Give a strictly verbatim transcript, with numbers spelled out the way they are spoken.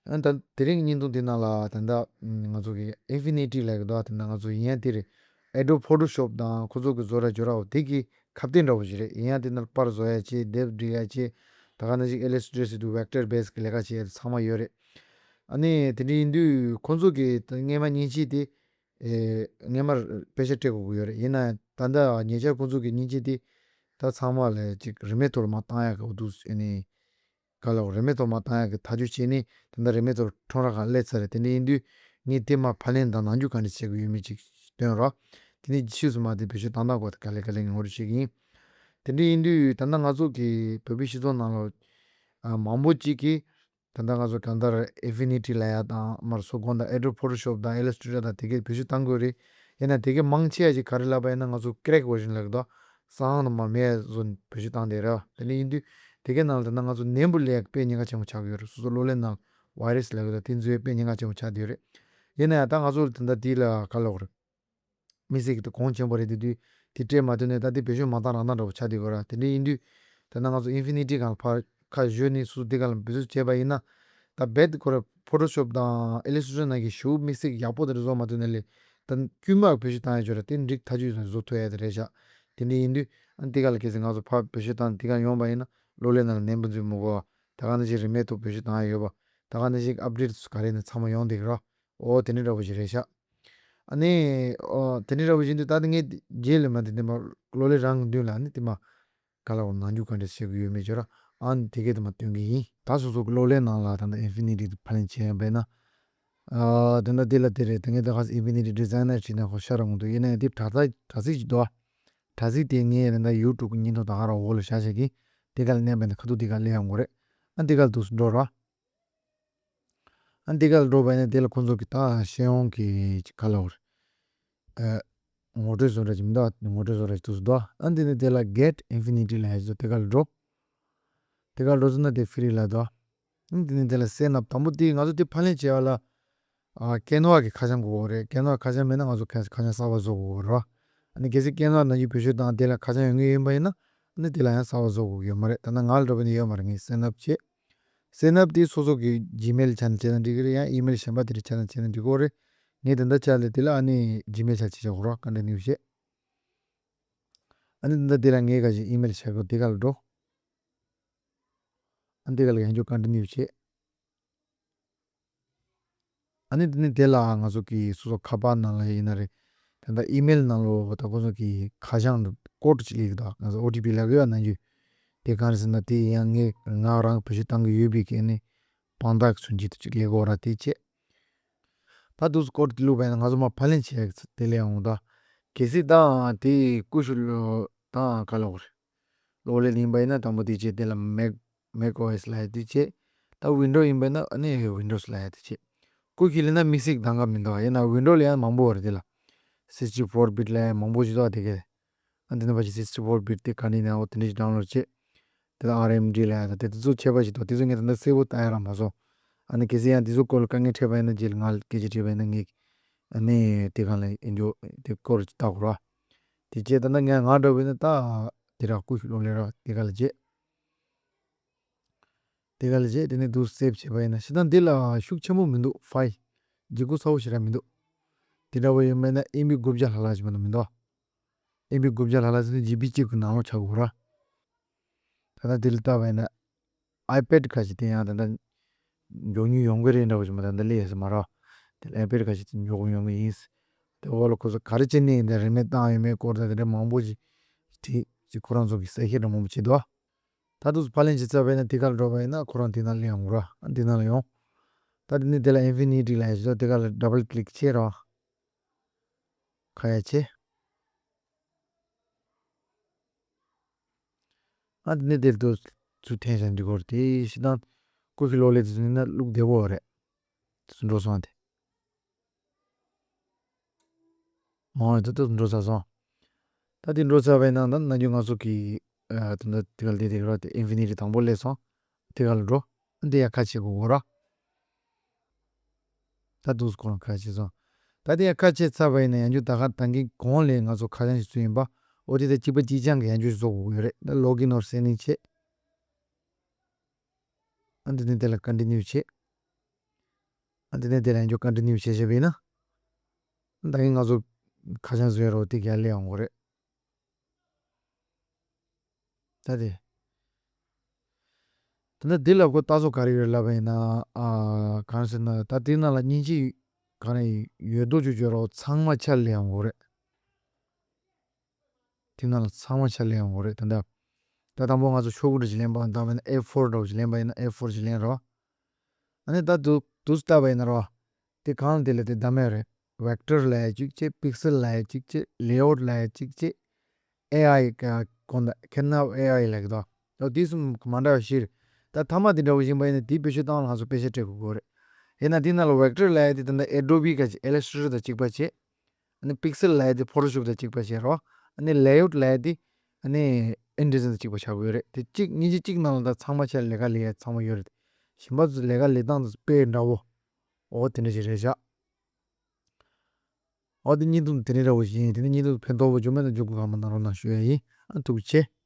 ཨ་ད་དེ་རིང་བརྙན་ཐུང་དེ་ནང་ལ་ད་ལྟ་ང་ཚོ་གི་Infinity་ལབ་ཀྱི་འདུག་ད་ལྟ་ང་ཚོ་ཡིན་ཡང་དེ་རེད། Adobe Photoshop་དང་ཁོ་ཚོ་གི་བཟོ་གྲྭ་སྦྱོར་ར་འོ་དེ་གི་ཁ་གཏད་འདྲ་བོ་ཞིག་རེད། ཡིན་ཡང་དེ་ནང་པར་བཟོ་ཡ་ཆེ། དེབ་འབྲི་ཡ་ཆེ། ད་ག་ནང་བཞིན་Illustrator་ཟེར་དུས་vector base་གི་ལས་ཀ་བྱེད་ཡ་དེ་ཚང་མ་ཡོད་རེད། ཨ་ནི་དེ་འདྲ་ཡིན་དུས་ཁོ་ཚོ་གི་ད་སྔས་མ་མཉེན་ཆས་དེ་ཨེ་སྔས་མ་པེ་ཤ་སྤྲད་དགོས་ཀྱི་ཡོད་རེད། ཡིན་ན་ཡང་ད་ལྟ་ཉེ་ཆར་ཁོ་ཚོ་གི་མཉེན་ཆས་དེ་ད་ཚང་མ་ལ་ཅིག་རིན་མེད་ཐོག་ལ་མར་བཏང་ཡ་གི་འོ་འདུག་ཨ་ནི་ག་ལ་རིན་མེད་ཐོག་མར་བཏང་ཡག་གི་ཐག་གཅོད་བྱས་ནས་ད་ལྟ་རིན་མེད་ཐོག་ཁྲོམ་ར་ཁག་སླེབས་ཚར་རེད། དེ་འདྲ་ཡིན་དུས་ངས་དེ་མར་ཕབ་ལེན་དང་ནང་འཇུག་ག་འདྲ་བྱེད་དགོས་ཡོད་མེད་ཅིག་སྟོན་རོགས། དེ་ནས་རྗེས་ཕྱོགས་སུ་མར་དེ་བེད་སྤྱོད་བཏང་སྟངས་སྐོར་དེ་ག་ལེ་ག་ལེ་ངས་ངོ་སྤྲོད་བྱེད་ཀྱི་ཡིན། དེ་འདྲ་ཡིན་དུས་ད་ལྟ་ང་ཚོ་གི་བོད་པའི་སྤྱི་ཚོགས་ནང་ལ་ཨ་མང་པོ་ཅིག་གིས་ད་ལྟ་ང་ཚོ་གང་ལྟར་Infinity་ལབ་ཡ་དང་མར་སོ་དགོང་དང་Adobe Photoshop་དང་Illustrator་དང་དེ་གའི་བེད་སྤྱོད་བཏང་དགོས་རེད། ཡིན་ན་དེ་གའི་མང་ཆེ་བ་ཞིག་ག་རེ་ལབ་པ་ཡིན་ན་ང་ཚོ་crack version་ལབ་ཀྱི་འདུག་གསང་ནང་མར་མེད་བཟོ་བེད་སྤྱོད་བཏང་བསྡད་རེད། དེ་འདྲ་ཡིན་དུས་དེ་གའི་ནང་ལ་ད་ལྟ་ང་ཚོ་ནད་འབུ་ལས་དཔེ་ཉེན་ཁ་ཆེན་པོ་ཆགས་ཀྱི་ཡོད་རེད། སོ་སོ་གློག་ཀླད་ནང་virus་ལབ་ཀྱི་འདུག་དེ་འཛུལ་བའི་དཔེ་ཉེན་ཁ་ཆེན་པོ་ཆགས་བསྡད་ཡོད་རེད། ཡིན་ན་ཡང་ད་ང་ཚོ་ལ་ད་ལྟ་དེ་ལ་ག་ལབ་དགོས་རེད། དམིགས་བསལ་གྱི་དེ་གོང་ཆེན་པོ་རེད། དེ་དུས་དེ་སྤྲད་མ་ཐུབ་ནས་ད་དེ་བེད་སྤྱོད་མ་བཏང་རང་བཏང་འདྲ་པོ་ཆགས་བསྡད་ཡོད་ར། དེ་འདྲ་ཡིན་དུས་ད་ལྟ་ང་ཚོ་Infinity་སྒང་ལ་ཕར་ཁ་གཞོལ་ནས་སོ་སོ་དེ་སྒང་ལ་བེད་སྤྱོད་བྱས་པ་ཡིན་ན་ད་རྦད་དེ་ཁོ་ར་Photoshop་དང་Illustrator་ནང་གི་ཞེ་པོ་དམིགས་བསལ་གྱི་ཡག་པོ་དེ་འདྲ་བཟོ་མ་ཐུབ་ན་ལས་ད་དཀྱུས་མ་བེད་སྤྱོད་བཏང་ཡ་ཅིག་ཡོད་ར། དེ་འགྲིག་ཐག་ཆོད་བཟོ་ཐུབ་ཡ་དེ་རེད་ཤག་དེ་འདྲ་ཡིན་དུས་ཨ་ནི་དེ་སྒང་ལ་གལ་སྲིད་ང་ཚོ་ཕར་བེད་སྤྱོད་བཏང་དེ་སྒང་ཡོང་པ་ཡིན་ན་གློག་ཀླད་ནང་ལ་ནད་འབུ་འཛུལ་མི་དགོས་པ། ད་ག་ནང་བཞིན་རིན་མེད་ཐོག་བེད་སྤྱོད་བཏང་ཡ་ཡོད་པ། ད་ག་ནང་བཞིན་update་ག་རེ་ནས་ཚང་མ་ཡོང་བསྡད་ཀྱི་ར། ཨོ་དེ་འདྲ་འདྲ་པོ་ཞིག་རེད་ཤག་ཨ་ནི་ཨོ་དེ་འདྲ་འདྲ་པོ་ཞིག་འདུག་ད་ནི་ངས་རྗེས་ལ་མ་དེ་འདི་མ་གློག་ཀླད་རང་གི་མདུན་ལ་ནི་དེ་མ་ག་ལ་འོ་ནང་འཇུག་ག་འདྲ་བྱེད་དགོས་ཡོད་མེད་ཅོ་ར། ཨ་ནི་དེ་གས་དེ་མ་སྟོན་གི་ཡིན། ད་སོ་སོ་གི་གློག་ཀླད་ནང་ལ་ད་ལྟ་Infinity་དེ་ཕབ་ལེན་བྱས་ཡོང་པས་ན། ཨ་དེ་འདྲ་དེ་ལ་དེ་རེད། དེ་ངས་ད་ག་Infinity Designer་བྱས་ན་ཁོ་ཤར་ར་མི་འདུག་ཡིན་ན་ཡང་དེ་དྲ་ཐག་དྲ་ཚིགས་ཅིག་འདུག་ཨ་དྲ་ཚིགས་དེ་ངས་ད་ལྟ་YouTube་གི་བརྙན་ཐུང་ད་ག་ར་འོག་ལ་བཞག་བཞག་གི་དེ་ག་ལ་མནན་པས་ན་ཁ་ཐུག་དེ་ག་སླེབས་ཡོང་གི་རེད། ཨ་དེ་ག་ལ་འདུག་སེ་འགྲོ་ར། ཨ་འདི་ག་ལ་འགྲོ་བ་ཡིན་ན་དེ་ལ་ཁོང་ཚོ་གི་ད་ཤེས་ཡོན་གི་ཅིག་ག་ལ་འོར། ཨ་ངོ་སྤྲོད་བཟོ་འདྲ་ཅིག་མི་འདུག་ངོ་སྤྲོད་བཟོ་འདྲ་ཅིག་འདུག་ཨ་འདི་ནི་དེ་ལ་Get Infinity་ལབ་ཡ་ཅིག་འདུག་དེ་ག་ལ་འགྲོ། དེ་ག་ལ་འགྲོ་ཟེར་ན་དེ་free་ལབ་འདུག་ཨ་འདི་ནི་དེ་ལ་Sign Up་དང་པོ་དེ་ང་ཚོ་དེ་ཕབ་ལེན་བྱས་པ་ལ་ཨ་Canva་གི་ཁ་བྱང་དགོས་རེད། Canva་ཁ་བྱང་མེད་ན་ང་ཚོ་ཁ་ཁ་བྱང་གསར་པ་བཟོ་དགོས་རེད། ཨ་ནི་གལ་སྲིད་Canva་ནང་བཞིན་བེད་སྤྱོད་བཏང་དེ་ལ་ཁ་བྱང་ཡོད་མཁན་ཡིན་པ་ཡིན་ན་ཨ་ནི་དེ་ལ་ཡང་གསར་པ་བཟོ་དགོས་ཀྱི་ཡོད་མ་རེད། ད་ནང་ང་ལ་འགྲོ་བ་ནི་ཡོད་མ་རེད། ངས་Sign Up་བྱས། Sign Up་དེ་སོ་སོ་གི་Gmail་ཆ་ནས་བྱས་ན་འགྲིག་གི་རེད། ཡང་email་གཞན་པ་དེ་འདྲ་ཆ་ནས་བྱས་ན་འགྲིག་གི་རེད། ངས་དེ་འདྲ་ཆ་ལས་དེ་ལ་ཨ་ནི་Gmail་ཆ་བྱེད་ཆོག་གི་རེད། Continue་བྱས། ཨ་ནི་དེ་འདྲ་དེ་ལ་ངས་ག་ཞིག་email་བྱ་དགོས་དེ་ག་ལ་འགྲོ། ཨ་ནི་དེ་ག་ལ་ཡང་བསྐྱར་Continue་བྱས། ཨ་ནི་དེ་ནི་དེ་ལ་ང་ཚོ་གི་སོ་སོ་ཁ་པར་ནང་ལ་ཡིན་ན་རེད། ད་ལྟ་email་ནང་ལོ་ད་ཁོ་ཚོ་གི་ཁ་བྱང་code་ཅིག་སླེབས་ཀྱི་འདུག་ང་ཚོ་OTP་ལབ་ཀྱི་ཡོད་ནང་རྒྱུ། དེ་གང་རེད་ཟེར་ན་དེ་ཡང་ངས་ང་རང་བེད་སྤྱོད་བཏང་གི་ཡོད་པའི་གི་ཨ་ནི་དཔང་རྟགས་ཀྱི་མཚོན་བྱེད་དུ་ཅིག་སླེབས་ཀྱི་ཡོད་ར། དེ་བྱས། ད་དུས་code་དེ་བླུགས་པ་ཡིན་ན་ང་ཚོ་མར་ཕབ་ལེན་བྱེད་ཡག་དེ་སླེབས་ཡོང་ད། གལ་སྲིད་ད་དེ་ཀུ་ཤུ་ལོ་ད་ག་ལ་འོ་རེད། གློག་ཀླད་ཡིན་པ་ཡིན་ན་དང་པོ་དེ་བྱས། དེ་ལ་Mac Mac O S་ལབ་ཡ་དེ་བྱས། ད་Windows་ཡིན་པ་ཡིན་ན་ཨ་ནི་Windows་ལབ་ཡ་དེ་བྱས། ཀུ་ཤུ་ལེན་ན་དམིགས་བསལ་གདམ་ག་མི་འདུག་ཡིན་ན་Windows་ལ་ཡང་མང་པོ་ཡོད་རེད། དེ་ལ་sixty-four bit་ལབ་ཡ་མང་པོ་ཞིག་འདུག་དེ་གས། ཨ་འདི་ནི་ཕལ་ཆེར་sixty-four bit་དེ་ག་ནས་ཡིན་ན་འོ་དེ་འདྲ་ཞིག་download་བྱས། དེ་ལ་R M D་ལབ་ཡ་ད་དེ་དེ་ཚོ་ཁྱད་པར་ཞིག་འདུག་དེ་ཚོ་ངས་ད་ལྟ་གསལ་པོ་ལྟ་ཡ་རག་མ་སོང་། ཨ་ནི་གལ་སྲིད་ཡང་དེ་ཚོ་སྐོར་ལ་དཀའ་ངལ་འཕྲད་པ་ཡིན་ན་རྗེས་ལ་ང་ལ་སྐད་ཆ་དྲིས་པ་ཡིན་ན་ངས་ཨ་ནི་དེ་གང་ལ་ཡིན་རྒྱུ་དེ་སྐོར་ལ་ལྟ་དགོས་ར། དེ་བྱས་ད་ལྟ་ངས་ང་འདྲ་བོ་ཡིན་ན་ད་དེ་རག་ཀུ་ཤུ་གློག་ཀླད་ར་དེ་ག་ལ་བྱས། དེ་ག་ལ་བྱས་དེ་ནས་དུ་save་བྱས་པ་ཡིན་ན་ཤི་ད་འདི་ལ་ཤུགས་ཆེན་པོ་མི་འདུག file་ལྗིད་ཁོག་ཚ་བོ་ཞེ་དྲག་མི་འདུག་དེ་འདྲ་བོ་ཡིན་པ་ཡིན་ན་ཨེམ་བི་དགུ་བརྒྱ་ལྷག་ལྷག་ཞིག་མ་གཏོགས་མི་འདུག་ཨེམ་བི་དགུ་བརྒྱ་ལྷག་ལྷག་ཟེར་ན་ཇི་བི་གཅིག་གི་ནང་ལོགས་ཆགས་དགོས་ར། ད་ལྟ་དེ་ལ་ལྟ་བ་ཡིན་ན་iPad་ཁ་ཤས་དེ་ཡང་ད་ལྟ་མགྱོགས་མྱུར་ཡོང་གི་རེད་འདྲ་བོ་ཞིག་མ་ད་ལྟ་སླེབས་ཡོད་ས་མ་རེད། དེ་ལ་iPad་ཁ་ཤས་དེ་མགྱོགས་པོ་ཡོང་གི་ཡིན། དེ་འོག་ལ་ཁོ་ཚོ་ག་རེ་བྱས་ནས་འདི་རིན་མེད་བཏང་ཡོད་མེད་སྐོར་དང་དེ་འདྲ་མང་པོ་ཞིག་བྲིས་ཅིག་ཁོ་རང་ཚོ་གི་གསལ་བཤད་འདྲ་མང་པོ་བྱས་འདུག་ད་དུས་ཕབ་ལེན་བྱེད་ཚར་བ་ཡིན་ན་དེ་ག་ལ་འགྲོ་བ་ཡིན་ན་ཁོ་རང་དེ་ནང་ལ་ཡོང་གི་ར། ཨ་འདི་ནང་ལ་ཡོང་། ད་དེ་ནས་དེ་ལ་Infinity་ལབ་ཡ་ཞིག་འདུག་དེ་ག་ལ་double click་བྱས་ར། ཁ་ཡ་བྱས། ཨ་འདི་ནས་དེར་དུ་ཚུར་འཐེན་བཞག་འདི་སྐོར་དེ་ཤི་ད་ཀུ་ཤུ་གློག་ཀླད་དེ་ཚོ་ནི་ན་བླུག་བདེ་བོ་རེད། དེ་ཚོ་འགྲོ་སོང་དེ། ཨོ་ད་དུ་འགྲོ་ཚར་སོང་། ད་དེ་འགྲོ་ཚར་བའི་ནང་ད་ནམ་རྒྱུན་ང་ཚོ་གི་ཨ་ད་ད་དེ་ག་ལ་དེ་དེ་ག་ལ་དེ་Infinity་དང་པོ་སླེབས་སོང་། དེ་ག་ལ་འགྲོ། ཨ་འདི་ཡ་ཁ་ཕྱེ་དགོས་གོ་ར། ད་དུས་ཁོ་རང་ཁ་ཕྱེ་སོང་། ད་དེ་ཡ་ཁ་ཕྱེ་ཚར་བ་ཡིན་ན་ཡང་རྒྱུ་ད་ག་ད་གིན་གོང་ལས་ང་ཚོ་ཁ་བྱང་ཞིག་བཟོས་ཡིན་པ། ཨོ་དེ་ད་གཅིག་པ་གཅིག་རྐྱང་གི་ཡང་རྒྱུ་ཞིག་བཟོ་དགོས་ཀྱི་ཡོད་རེད། ད་login or sign in་བྱེད། ཨ་འདི་ནི་དེ་ལ་continue་བྱེད། ཨ་དེ་ནས་དེ་ལ་ཡང་ཅིག་ཀོན་ཊི་ནིའུ་བྱས་བྱས་པ་ཡིན་ན། ད་གིན་ང་ཚོ་ཁ་བྱང་བཟོས་རོགས་དེ་ག་ལས་ཡོང་གི་རེད། ད་དེ། ད་ལྟ་འདི་ལ་ཁོ་ལྟ་ཚོ་ག་རེ་ཡོད་ལབ་པ་ཡིན་ན། ཨ་གང་ཟེར་ན་ད་དེ་ནང་ལ་སྙིང་རྗེ་ག་རེ་ཡོད་དོ་ཅོ་ཅོ་རོགས་ཚང་མ་ཆ་ལས་ཡོང་གི་རེད། དེ་ནང་ལ་ཚང་མ་ཆ་ལས་ཡོང་གི་རེད་ད་ལྟ། ད་དང་པོ་ང་ཚོ་ཤོག་གུ་འདྲ་ཞིག་ལེན་པ་ད་བས་ན་ཨེ་ཕོར་འདྲ་བོ་ཞིག་ལེན་པ་ཡིན་ན་ཨེ་ཕོར་ཞིག་ལེན་རོགས། ཨ་ནི་ད་དུ་དུས་ལྟ་བ་ཡིན་ན་རོགས། དེ་གང་དེ་ལ་དེ་བདམས་ཡོད་རེད། ཝེག་ཊར་ལབ་ཡ་གཅིག་བྱས། པིག་སེལ་ལབ་ཡ་གཅིག་བྱས། ལེ་ཨའུ་ཊི་ལབ་ཡ་གཅིག་བྱས། ཨེ་ཨའི་ག་གོང་ད་ཁེ་ན་ཨེ་ཨའི་ལབ་གི་འདུག་ཨོ་དེ་གསུམ་མ་འདྲ་བ་ཞིག་རེད། ད་མཐའ་མ་དེ་འདྲ་བོ་ཡིན་པ་ཡིན་ན་དེའི་བེད་སྤྱོད་སྟངས་ལ་ང་ཚོ་དཔེ་ཆ་སྤྲད་དགོས་ཀྱི་རེད། ཡིན་ན་དེ་ནང་ལ་ཝེག་ཊར་ལབ་ཡ་དེ་ད་ལྟ་ཨེ་ཌོ་བི་ག་ཅིག་ཨི་ལས་ཊི་རེ་ཊར་དང་གཅིག་པ་བྱས། ཨ་ནི་པིག་སེལ་ལབ་ཡ་དེ་ཕོ་ཊོ་ཤོབ་དང་གཅིག་པ་བྱས་རོགས། ཨ་ནི་ལེ་ཨའུ་ཊི་ལབ་ཡ་དེ་ཨ་ནི་ཨིན་ཌི་ཛའིན་དང་གཅིག་པ་ཆགས་ཀྱི་ཡོད་རེད། དེ་གཅིག་སྙིང་རྗེ་གཅིག་ནང་ལ་ད་ཚང་མ་ཆ་ལས་ཀ་ལས་ཡ་ཚང་མ་ཡོད་རེད། གཞན་པ་ཚོ་ལས་ཀ་ལས་སྟངས་དེ་ཚོ་དཔེ་འདྲ་བོ། ཨོ་དེ་འདྲ་ཞིག་རེད་བཞག་ཨོ་དེ་བརྙན་ཐུང་དེ་རིང་འདྲ་བོ་ཞིག་ཡིན། དེ་ནི་བརྙན་ཐུང་ཕན་ཐོགས་པོ་བྱུང་མེད་ན་འཇུག་གི་གང་མ་གནང་རོགས་གནང་ཞུ་ཡ་ཡིན། ཨ་ཐུགས་རྗེ་ཆེ།